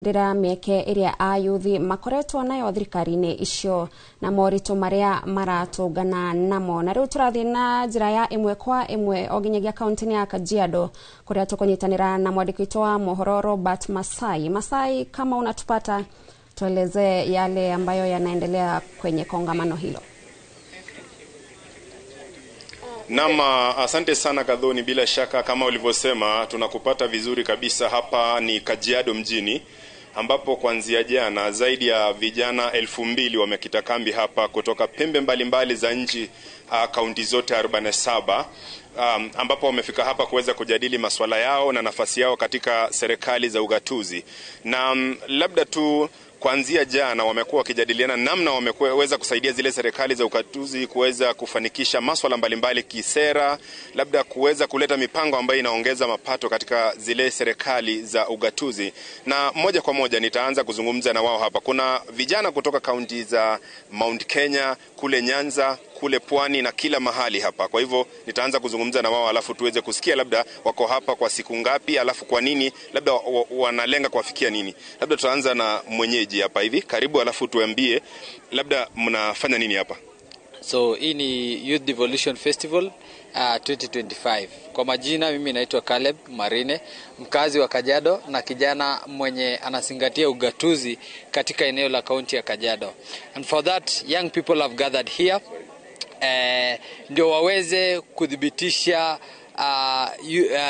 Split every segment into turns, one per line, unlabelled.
Ndĩra mĩeke ĩrĩa ayuthi makoretwo nayo thirikari-inĩ icio na moritũ marĩa maratũngana namo. Na rĩu tũrathiĩ na njĩra ya ĩmwe kwa ĩmwe o nginyagia kaunti-inĩ ya Kajiado kũrĩa tũkũnyitanĩra na mwandĩki witũ wa mohoro Robert Masai. Masai, kama unatupata, tuelezee yale ambayo yanaendelea kwenye kongamano hilo.
Naam, asante sana Kadhoni. Bila shaka kama ulivyosema, tunakupata vizuri kabisa. Hapa ni Kajiado mjini ambapo kuanzia jana zaidi ya vijana 2000 wamekita kambi hapa kutoka pembe mbalimbali za nchi, kaunti zote 47, ambapo wamefika hapa kuweza kujadili masuala yao na nafasi yao katika serikali za ugatuzi. Na labda tu kuanzia jana wamekuwa wakijadiliana namna wameweza kusaidia zile serikali za ugatuzi kuweza kufanikisha masuala mbalimbali kisera, labda kuweza kuleta mipango ambayo inaongeza mapato katika zile serikali za ugatuzi. Na moja kwa moja nitaanza kuzungumza na wao hapa. Kuna vijana kutoka kaunti za Mount Kenya, kule Nyanza, kule Pwani na kila mahali hapa. Kwa hivyo nitaanza kuzungumza na wao alafu tuweze kusikia labda wako hapa kwa siku ngapi, alafu kwa nini, labda wanalenga kuwafikia nini. Labda tutaanza na mwenyeji hapa hivi. Karibu, alafu tuambie labda mnafanya nini hapa.
So hii ni Youth Devolution Festival 2025. Kwa majina mimi naitwa Caleb Marine, mkazi wa Kajiado na kijana mwenye anazingatia ugatuzi katika eneo la kaunti ya Kajiado. And for that, young people have gathered here ndio waweze kudhibitisha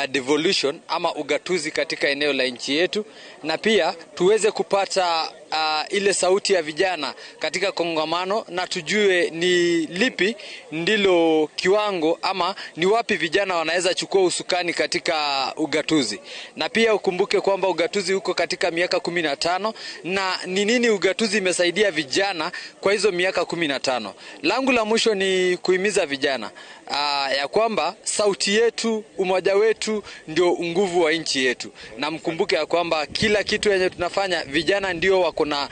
devolution ama ugatuzi katika eneo la nchi yetu, na pia tuweze kupata ile sauti ya vijana katika kongamano na tujue ni lipi ndilo kiwango ama ni wapi vijana wanaweza chukua usukani katika ugatuzi. Na pia ukumbuke kwamba ugatuzi uko katika miaka 15 na ni nini ugatuzi imesaidia vijana kwa hizo miaka 15. Langu la mwisho ni kuhimiza vijana ya kwamba sauti yetu, umoja wetu ndio nguvu wa nchi yetu. Na mkumbuke ya kwamba kila kitu yenye tunafanya vijana ndio wako na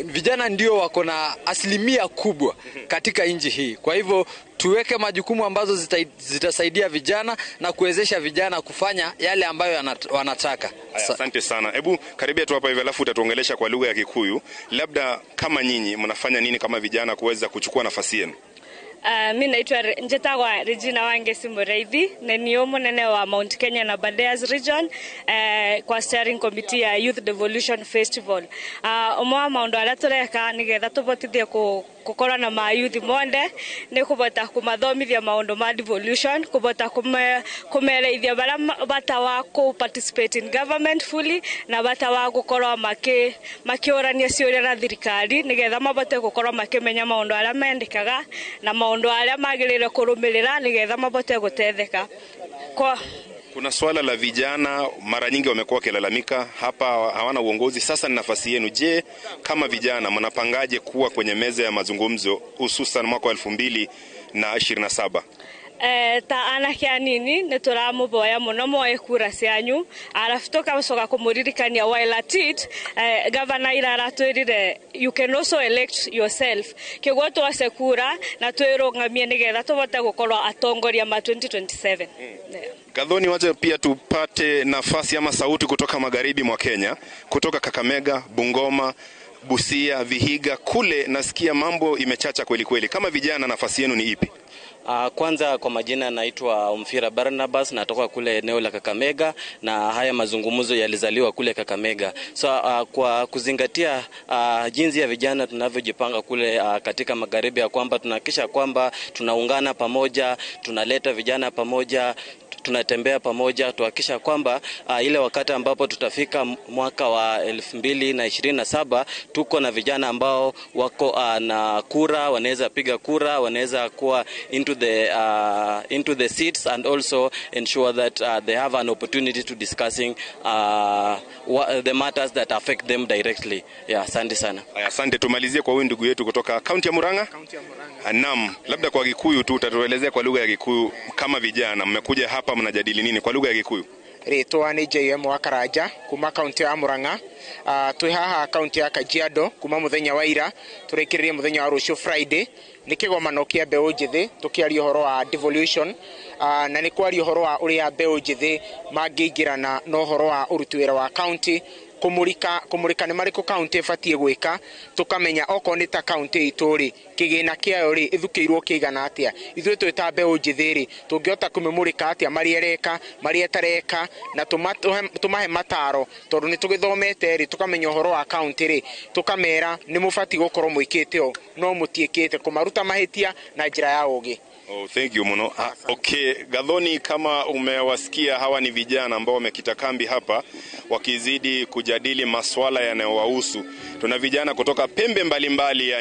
vijana ndio wako na asilimia kubwa katika nchi hii. Kwa hivyo tuweke majukumu ambazo zitasaidia vijana na kuwezesha vijana kufanya yale ambayo wanataka.
Asante sana. Hebu karibia tu hapa hivi alafu utatuongelesha kwa lugha ya Kikuyu. Labda kama nyinyi mnafanya nini kama vijana kuweza kuchukua nafasi yenu?
Mi naitwa njetagwa Regina Wangeci Mureithi na nio munene wa Mount Kenya na Aberdares region kwa steering committee ya Youth Devolution Festival. Umwe wa maundu aria tureka nigetha tubotithie gukorwo na mayuthi monde ni kubota kumathomithia maundu ma devolution, kubota kumereithia baria bata wa ku participate in government fully na bata wa gukorwo makiurania ciuria na thirikari nigetha mabote gukorwo makimenya maundu aria mendekaga na maundu aria magirire kurumirira nigetha mabote gutetheka. Kwa
kuna swala la vijana mara nyingi wamekuwa wakilalamika hapa hawana uongozi. Sasa ni nafasi yenu. Je, kama vijana mnapangaje kuwa kwenye meza ya mazungumzo hususan mwaka 2027?
Ta anake anini nĩ tũramũboya mũno moe kura cianyu arabu tũgacoka kũmũririkania while at it, governor ira aratwĩrire you can also elect yourself, kĩguo twace kura na twĩrũngamie nĩgetha tũvote gũkorwo atongoria ma 2027.
Gathoni, wacha pia tupate nafasi ama sauti kutoka magharibi mwa Kenya, kutoka Kakamega, Bungoma, Busia, Vihiga kule nasikia mambo imechacha kweli kweli. Kama vijana nafasi yenu ni ipi?
Kwanza kwa majina naitwa Omfira Barnabas, natoka kule eneo la Kakamega na haya mazungumzo yalizaliwa kule Kakamega. So kwa kuzingatia jinsi ya vijana tunavyojipanga kule katika magharibi, ya kwamba tunahakikisha kwamba tunaungana pamoja, tunaleta vijana pamoja, tunatembea pamoja, tuhakikisha kwamba ile wakati ambapo tutafika mwaka wa 2027 tuko na vijana ambao wako na kura, wanaweza piga kura, wanaweza kuwa into the seats and also ensure that they have an opportunity to discussing the matters that affect them directly. Yeah, asante sana.
Asante. Tumalizie kwa huyu ndugu yetu kutoka kaunti ya Murang'a.
Kaunti ya Murang'a.
Naam, labda kwa Gikuyu tu utatuelezea kwa lugha ya Gikuyu, kama vijana mmekuja hapa mnajadili nini kwa lugha ya Gikuyu?
Ritwa ni JM wa Karanja kuma kaunti ya Murang'a. Twi haha kaunti ya Kajiado kuma muthenya wa ira turikiririe muthenya wa rucio Friday ni kigomano kia mbeũ njĩthĩ tukiaria ũhoro wa devolution, na nĩ kwaria ũhoro wa ũrĩa mbeũ njĩthĩ mangĩingĩrana na ũhoro wa ũruti wĩra wa county. Kumurika ni mariku kaunti ibatie gwika, tukamenya okorwo ni ta kaunti itu ri, kigina kiayo ri ithukirwo kiigana atia, ithuĩ twĩ ta mbeũ njĩthĩ rĩ, tũngĩhota kũmĩmũrĩka atĩa marĩa ĩreka, marĩa ĩtareka, na tũmahe mataro, tondũ nĩ tũgĩthomete rĩ, tũkamenya ũhoro wa kaunti rĩ, tũkamera nĩ mũbatiĩ gũkorwo mwĩkĩte ũũ no mũtiĩkĩte, kũmaruta mahĩtia na njĩra ya ũgĩ.
Oh, thank you muno. Okay, Gathoni, kama umewasikia hawa ni vijana ambao wamekita kambi hapa wakizidi kujadili maswala yanayowahusu. Tuna vijana kutoka pembe mbalimbali ya